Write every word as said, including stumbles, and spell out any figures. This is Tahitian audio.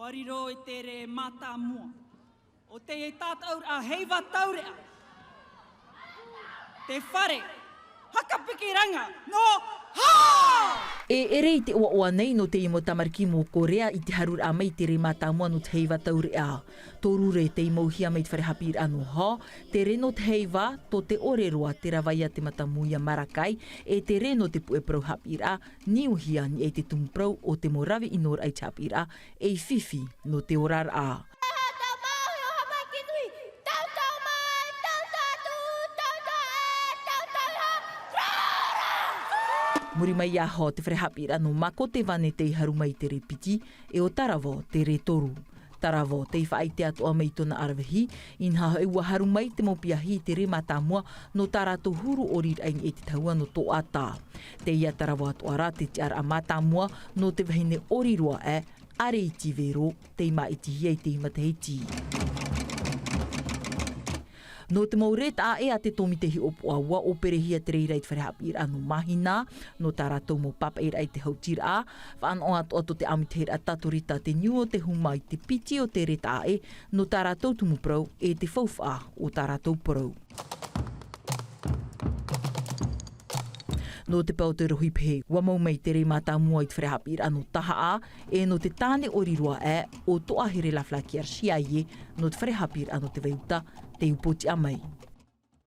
Riro i te rē mātāmua o te tātaʻuraʻa Heiva Taureʻa, te fare hakapikiraʻa nō Hā! E ʻere i te ʻoaʻoa nei nō teie mau tamariki mō Korea i te haruraʻa mai i te rē mātāmua nō te Heiva Taureʻa. Toru rē tei mauhia mai i te fare haʻapiʻiraʻa nō Hā, te rē nō te Heiva, tō te ʻore roa, te ravaʻi a te matamua Marakai, e te rē nō te puʻe parau haʻapiʻiraʻa, niuhia, niʻa i te tumu parau o te mau rave ʻinoraʻa i te haʻapiʻiraʻa, ei fifi nō te oraraʻa. Muri mai iā Hā, te fare haʻapiʻiraʻa nō Mako Tevane tei haru mai i te rē piti, e ʻo Taravao te rē toru. Taravao tei faʻaʻite atoʻa mai i tōna aravihi, inaha hoʻi ʻua haru mai te mau piahi i te rē mātāmua nō tā rātou huru ʻoriraʻa i niʻa i te tahua nō Toʻata. Teie Taravao atoʻa rā te tiʻaraʻa mātāmua nō te vahine ʻori roa aʻe, Areiti Vero, tei māʻitihia i teie matahiti. Nō te mau rē taʻa ʻē a te tōmite hiʻopoʻa, ʻua ʻōperehia te reira i te fare haʻapiʻiraʻa nō Mahina, nō tā rātou mau pāpaʻiraʻa i te hautiraʻa, faʻanaho atoʻa tō te ʻāmuitahiraʻa Tatorita te niu o te huma i te piti o te rē taʻa ʻē, nō tā rātou tumu parau e te faufaʻa o tā rātou parau. Nō te pae o te rohipehe, ʻua mau mai te rē mātāmua i te fare haʻapiʻiraʻa nō Tahaʻa, e nō te tāne ʻori roa aʻe, ʻo Toʻahere Laflakiar Siaie, nō te fare haʻapiʻiraʻa nō Te Vaiuta, tei upoʻotiʻa mai.